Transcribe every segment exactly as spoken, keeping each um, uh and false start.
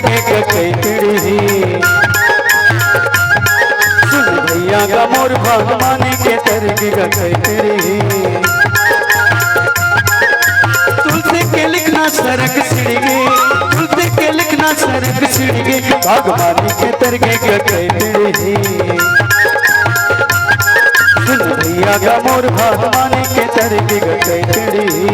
के गटई पिड़ही। सुन भैया गा मोर भाग माने के तर के गटई पिड़ही। तुलसी के लिखना सरग सिड़गे, तुलसी के लिखना सरग सिड़गे, भाग माने के तर के गटई पिड़ही। सुन भैया गा मोर भाग माने के तर के गटई पिड़ही।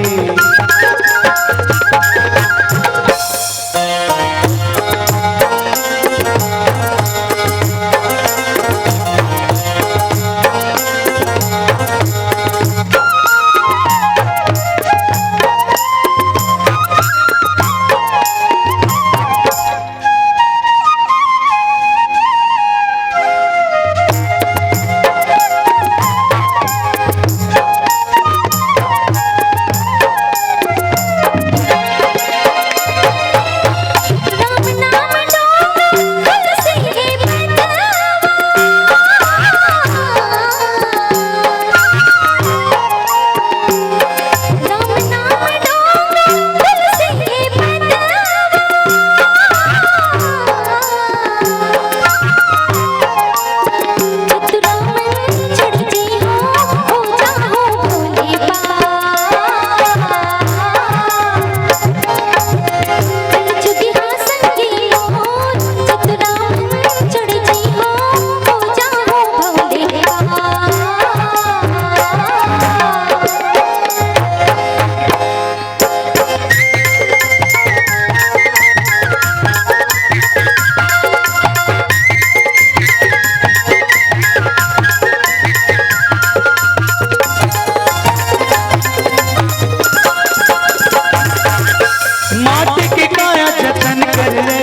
माटी के काया जतन कर ले,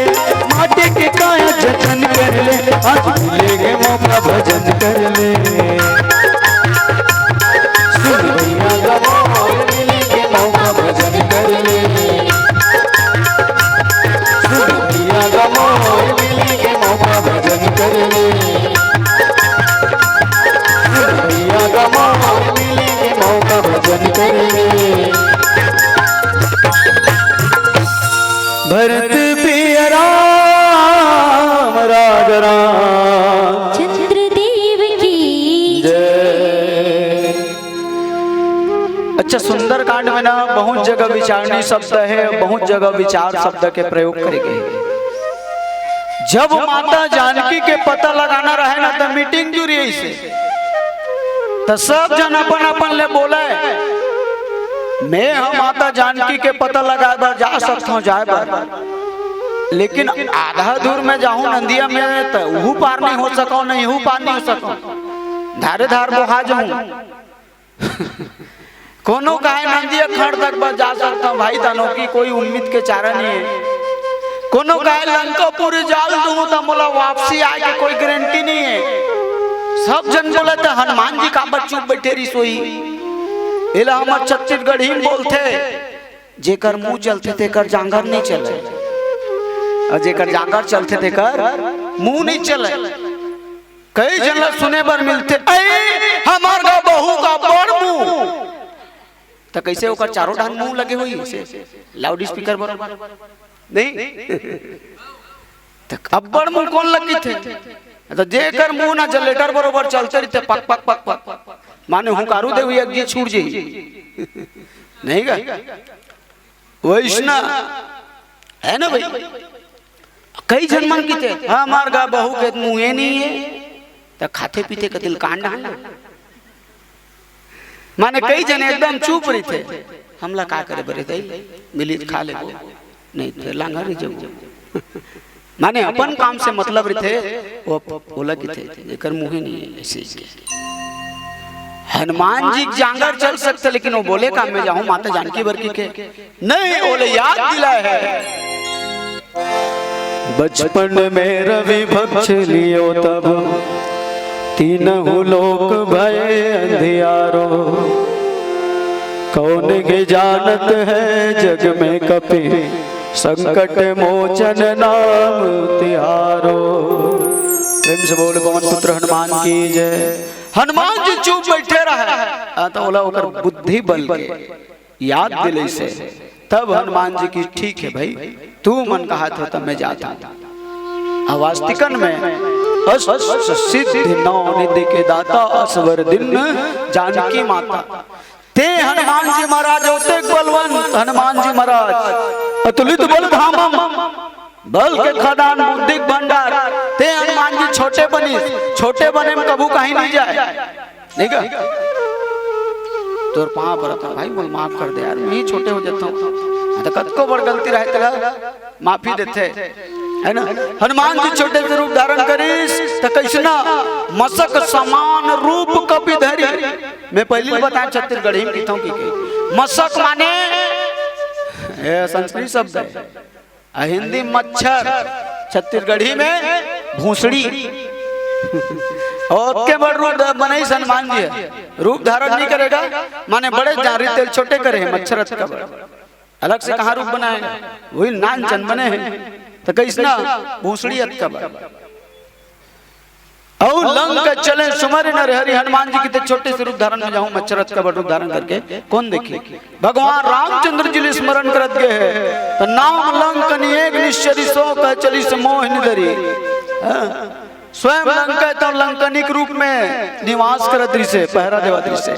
माटी के काया जतन कर ले, आज मिलेगे मौका भजन कर ले। सुन भैया गा मोर मिलेगे मौका भजन कर ले। सुन भैया गा मोर मिलेगे मौका भजन कर ले। सुन भैया गा मोर मिलेगे मौका भजन कर ले। भरत प्रिय राम राज राम चंद्रदेव की जय। अच्छा, सुंदरकांड में ना बहुत जगह विचारणी शब्द हे, बहुत जगह विचार शब्द के प्रयोग करे गे हे। जब माता जानकी के पता लगाना रहे ना, त मीटिंग जुरी अइसे, त सब झन अपन अपन ले बोले, मैं ह माता जानकी के पता लगाए बर जा सकथंव, जाए बर, लेकिन आधा दूर में जाहूं नंदिया में, त उहू पार नहीं हो सकंव, नहीं उहू पार नहीं हो सकंव, धारे धार बोहा जाहूं। कोनो कहे नंदिया खंड तक बस जा सकथंव भाई, तनो की कोई उम्मीद के चारा नहीं हे। कोनो कहे लंकापुरी जाल दूं त मोला वापसी आए के कोई गारंटी नहीं हे। सब झन बोले त हनुमान जी काबर चुप बइठे रिहिस होही। एला हमर छत्तीसगढ़ी में बोलथे, जेकर मुंह चलथे तेकर जांगर नहीं चले, अउ जेकर जांगर चलथे तेकर मुंह नहीं चले। कई झन ला सुने बर मिलथे, "अई, हमर गा बहू गा बड़ मुंह।" त कइसे ओकर चारों डहन मुंह लगे होही, अइसे लाउड स्पीकर बरोबर? नहीं। त अब्बड़ मुंह कोन लगिथे? त जेकर मुंह ना जनरेटर बरोबर चलते रहिथे, पक, पक, पक, पक, माने हुंकारू देवी एक जी छूट जाही। नहीं गा? वइसना हे ना भाई? कई झन मन कहिथे, "हमर गा बहू के मुंहे नहीं हे, त खाथे पीथे के दिल कांड हे ना।" माने कई झन एकदम चुप रहिथे, "हमला का करे बर हे दई, मिली त खा लेबो, नहीं त फेर लांघा रहि जाबो।" माने अपन काम से मतलब रहिथे, वो ओला कहिथे, "जेकर मुंहे नहीं हे, अइसे ही के।" हनुमान जी के जांगर चल सकथे, लेकिन वो बोले काम में जाहूं, माता जानकी बर कहिके नहीं, ओला याद दिलाए हे। बचपन में रवि भक्ष लियो तब, तीनहु लोक भय अंधियारो। कौन के जानत है जग में कपि, संकट मोचन नाम तिहारो। प्रेम से बोल पवन पुत्र हनुमान की जय। हनुमान जी चुप बइठे रहे, आ, त ओला ओकर बुद्धि बल के याद दिलइसे। तब हनुमान जी कहिस, "ठीक है भाई, तुमन कहत हो तब मैं जात हूँ।" अउ वास्तिकन में अष्ट सिद्धि नौ निधि के दाता, असवर दीन्ह जानकी माता। ते हनुमान जी महाराज ओतेक बलवंत, हनुमान जी महाराज अतुलित बल धामम, बल के खदान, बुद्धि के भंडार। ते हनुमान जी छोटे बनिस, छोटे बने में कभू कहीं नहीं जाए। नहीं का? तोर पाँव परत हँव भाई, मोला माफ कर दे यार, मैं ही छोटे हो जाता हूँ। हाँ, तो कतको बड़ गलती रहे तेला माफी देथे, है ना? हनुमान जी छोटे से रूप धारण करिस, त कइसना? मसक समान रूप कपि धरी। मैं पहिली बताएँव, छत्तीसगढ़ी में कहिथँव कि कही। मसक माने, ए, संस्कृत शब्द है, अउ हिंदी मच्छर, छत्तीसगढ़ी में भूसड़ी। ओतके बड़ रूप ध-, बनइस हनुमान जी ह। रूप धारण नहीं करेगा, माने बड़े जान रही तेल छोटे करे हे, मच्छर अतका बड़। अलग से कहाँ रूप बनाए? वही नान चन बने हे। त कइसना? भूसड़ी अतका बड़। अउ लंक चले सुमरि नर हरि, हनुमान जी कहिथे छोटे से रूप धारण में जाहूँ, मच्छर अतका बड़ रूप धारण करके कोन देखही। भगवान रामचंद्र जी ल स्मरण करत गे हे, त नाम लंकनी एक निश्चरी, सो कह चलिस मोहिनी धरी। हाँ। स्वयं लंक हे त लंकनी के रूप में निवास करत रिहिसे, पहरा देवत रिहिसे।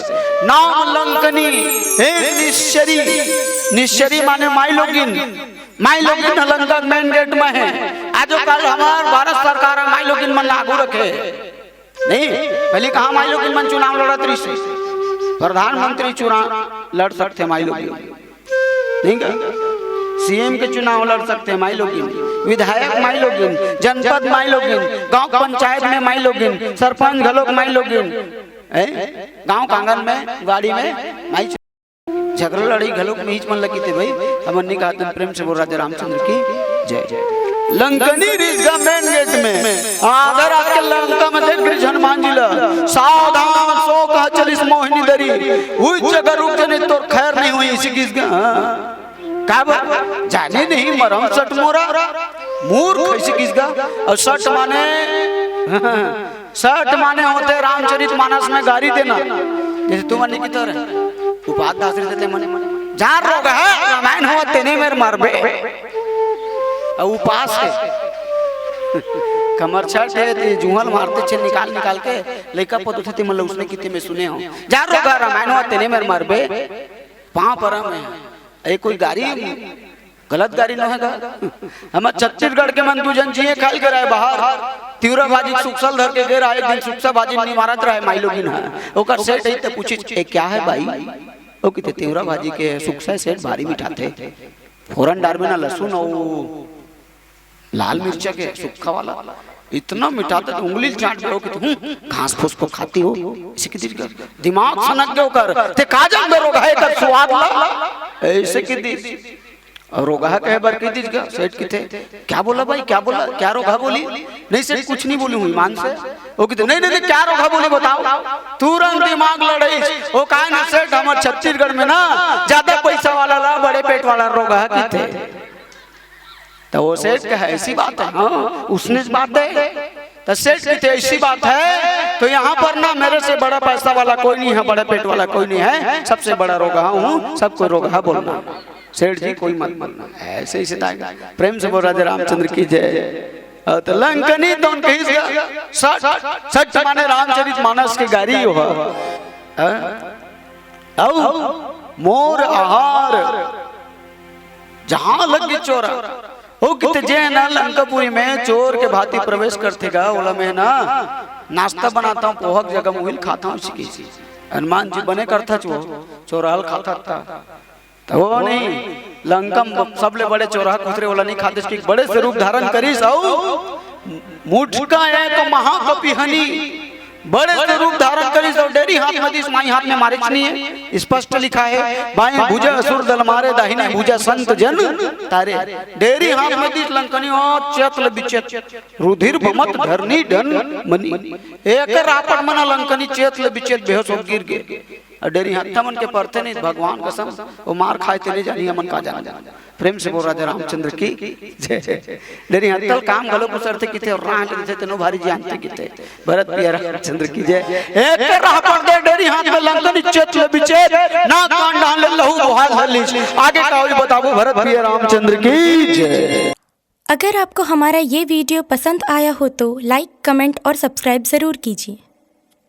नाम लंकनी एक निश्चरी, निश्चरी माने माईलोगिन, माईलोगिन ह लंका के main gate में हे। आजो काल हमार भारत सरकार ह माईलोगिन मन ल आगू रखे। नहीं, पहिली कहाँ माईलोगिन मन चुनाव लड़त रिहिसे? प्रधानमंत्री चुनाव लड़ सकथे माईलोगिन, नहीं का? सीएम के चुनाव लड़ सकथे माईलोगिन, विधायक माईलोगिन, जनपद माईलोगिन, गांव पंचायत में माईलोगिन, सरपंच घलोक माईलोगिन, हैं? गांव के आंगन में, गाड़ी में माई झगरा लड़ई घलोक में हीच मन ल कहिथे भाई, हमन नहीं कहत हन। प्रेम से बोल राजा रामचंद्र की जय। लंकनी रिहिस गा main gate में, आगरा के लंका में देख रिहिस हनुमान जी ल, सावधान सो कह चलिस मोहिनी धरी, उही जगह रुक जा नहीं तोर खैर नहीं होही, अइसे कहिस गा। हाँ। काबर? जाने नहीं मरम सट मोरा, मूर्ख, अइसे कहिस गा। अउ सट माने सट माने होथे रामचरित मानस में गारी देना। जइसे तुमन नहीं कहिथव रे, उपास दास रहिथे तेमन, जा रोगहा रमायन होवत तेने मेर मरबे। अउ उपास हे, कमर छठ हे, ते जुहल मारथे छे निकाल निकाल के, लइका पोत होथे तेमन ल उसने कहिथे, मैं सुने हँव, जा रोगहा रमायन होवत तेने मेर मरबे। पाँव परम हे, ए कोई गारी गलत गारी नोहे गा। हमर छत्तीसगढ़ के मन दू झन जिए खाए के रहे बाहर, तिवरा भाजी के सुकसा ल धर के गे रहा, एक दिन सुकसा भाजी नइ मारत रहे माईलोगिन ह। ओकर सेठ अइस त पूछिस, "ए क्या है भाई?" ओ कहिथे, "तिवरा भाजी के सुकसा सेठ भारी मिठाथे। फोरन डारबे ना लहसुन अउ लाल मिर्चा के सुक्खा वाला, इतना मिठाथे त उंगली ल चाट के ओ कहिथे, 'हूँ, घास फूस को खाती हो?' अइसे कहि दिस गा। दिमाग सनक गे ओकर, ते का जानबे रोगहा एकर सुवाद ला?" अइसे कहि दिस। अउ रोगहा कहे बर कहि दिस गा, सेठ कहिथे, "क्या बोला भाई, क्या बोला, क्या रोगहा बोली?" "नहीं सेठ, कुछ नहीं बोली हूँ, ईमान से।" ओ कहिथे, "नहीं, नहीं, नहीं, क्या रोगहा बोली बताओ?" तुरंत दिमाग लड़इस। ओ कहे ना सेठ, हमर छत्तीसगढ़ में ना जादा पइसा वाला ला बड़े पेट वाला रोगहा कहिथे। त ओ सेठ कहे, "ऐसी बात है?" "हाँ, उसने बात है।" त सेठ कहिथे, "ऐसी बात है तो यहाँ पर ना मेरे से बड़ा पैसा वाला कोई नहीं है, बड़ा पेट वाला कोई नहीं है, सबसे बड़ा रोगहा हूँ, सबको रोगहा बोलना।" सेठ जी कोई मत बोलना, अइसे, अइसे ताय। प्रेम से बोल राजा रामचंद्र की जय। अउ त लंकनी तोन कहिस गा, सच, सच माने रामचरित मानस के गारी हो। हाँ? अउ मोर आहार जहाँ लगे चोरा, ओ कहिथे जे ना लंकापुरी में चोर के भांति प्रवेश करथे गा, ओला मैं ना नाश्ता बनाथंव, पोहा के जगह मुहिल खाथंव, अइसे कहिस। हनुमान जी बने करथच वो, चोरहा ल खाथच ता। त ओ नहीं, लंका म सबले बड़े चोरहा कुतरे ओला नहीं खातिस, कि बड़े से रूप धारण करिस अउ मुटका एक महाकपि हनी, बड़े से रूप धारण करिस अउ डेरी हाथ में दिस, बाई हाथ में मारिस नहीं हे, स्पष्ट लिखा हे, बाई भुजा असुर दल मारे, दाहिने भुजा संत जन तारे। डेरी हाथ में दिस लंकनी अउ चेत ले बिचेत, रुधिर बमत धरनी डन मनी। एक रापट मन लंकनी चेत ले बिचेत बेहोश हो गिर गे। अउ डेरी हत्था मन के परथे नहीं, भगवान कसम, ओ मार खाए ते नहीं जानी, हमन का जानी। प्रेम से बोल राजा रामचंद्र की जय। डेरी हत्था ल काम घलो कुसरथे किथे, अउ रांट देथे तेनो भारी जानथे किथे। भरत पिया रामचंद्र की जय। एक रापट दे डेरी हाथ में लंकनी चेत ले बिचेत, ना कान डाल ले लहू आज हर लीज आगे का होही बताबो, भरत भैया रामचंद्र की जय। अगर आपको हमारा ये वीडियो पसंद आया हो तो लाइक, कमेंट और सब्सक्राइब ज़रूर कीजिए।